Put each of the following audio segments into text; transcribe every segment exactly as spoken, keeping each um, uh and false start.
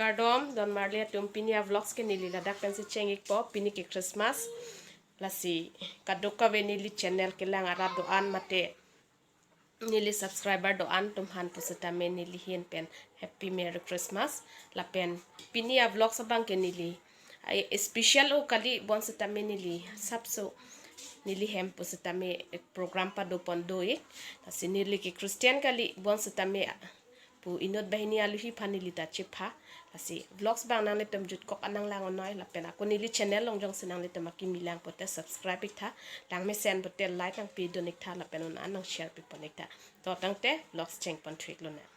Kardom, don marli atum, pini a vlogs ke neli ladak pensi cheng-ikpo, pini ke Christmas. Lasi kadokave neli channel kelang arat do-an mate neli subscriber do-an atum aphan pusitame neli ahin pen Happy Merry Christmas. Lapen pini a vlogs abang ke neli ai special o kali, bonsitame neli asapso neli hem pusitame program padopon do-ik. Lasi neli ke Christian kali, bonsitame pu inut banghini aluhi aphan neli ta chepha. Lasi vlogs abang nanglitum jutkok an nanglang-onnoi, lapen ako neli channel along jongsi nanglitum akimi lang pote subscribe-iktha, langmesen pote like nangpidun-iktha, lapen un-an nang share pipon-iktha. To tangte vlogs chengpon thu-iklonang.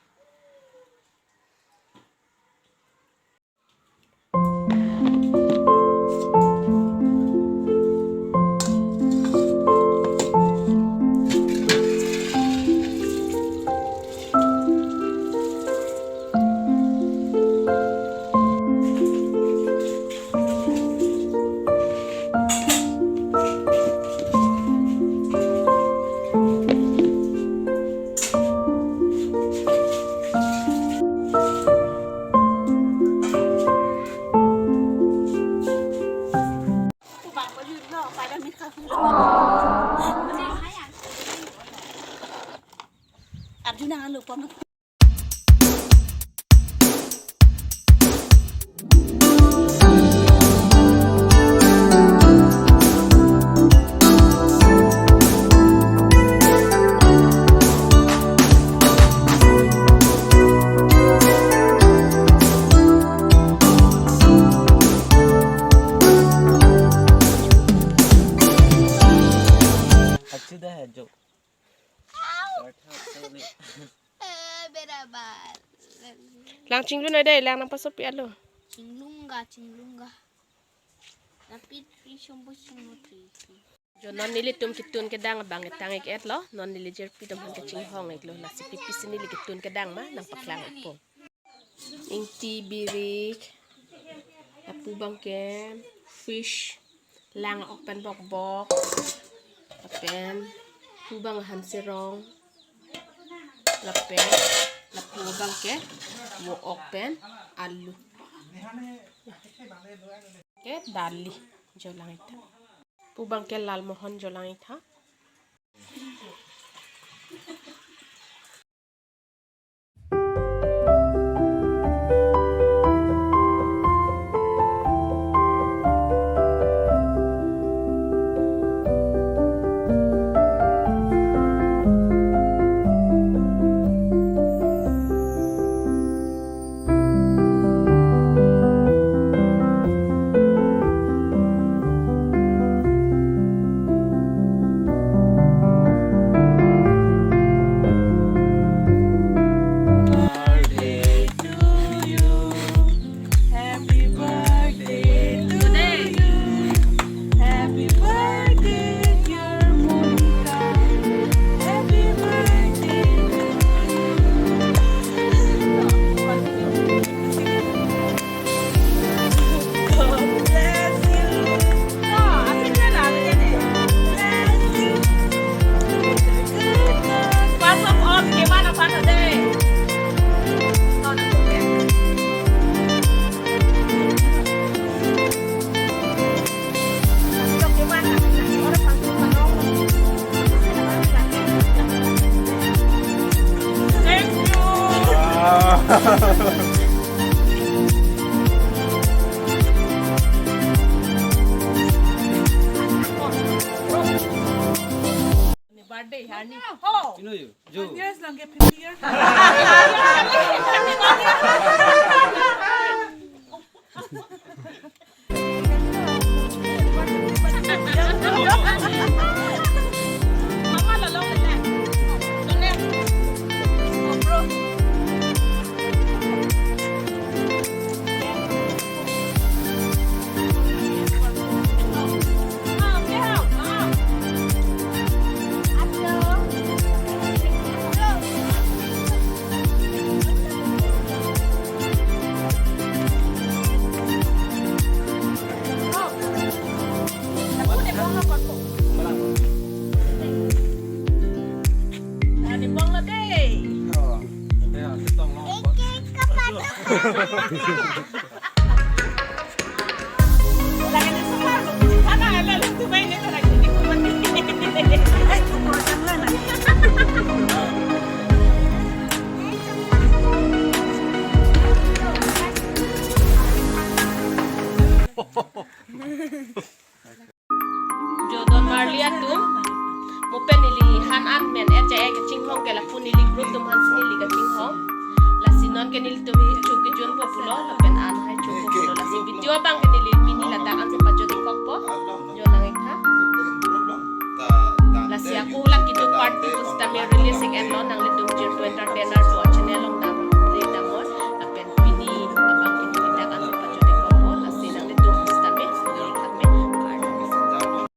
Arjuna alo pon. Achida hai jo. Lang chinglun oi dei, lang nangpasopi alo. Chinglunga, chinglunga. Tapi tri shombo shimo tri. Jo non nelitum kitun kedang abang ketang-ik-etlo, non neli jirpi atum aphan kachinghong-iklo, lasi pipisi neli kitun kedang ma nangpaklang-ikpo. Ingti, birik, lapu abangke fish, lang ok pen bokbok, lapen pu abang hanserong, lapen lapu abangke vo ok pen alu. Ke dali, jo lang-iktha. Pu abangke lalmohon, jo lang-iktha. Birthday to you. Happy birthday to you. Happy birthday, dear Monica. Happy birthday to you. God bless you. Thank you. Birthday, Harni. Oh. Sino yo? Jo. One years lang ke fifty years. Jodon marli atum, mo pen neli han an men H I I kachinghon ke lapu neli group atum aphan si neli kachinghon. Lasi non ke nelitum kecho kejun po pulo, lapen an hai cho po pulo. Lasi video abang ke neli pini ladak ansi pajut-ik kokpo. Jo lang-ik tha. Lasi ako hala kedo part two pusitame release-ik enlo, nanglitum jirpo entertainer po.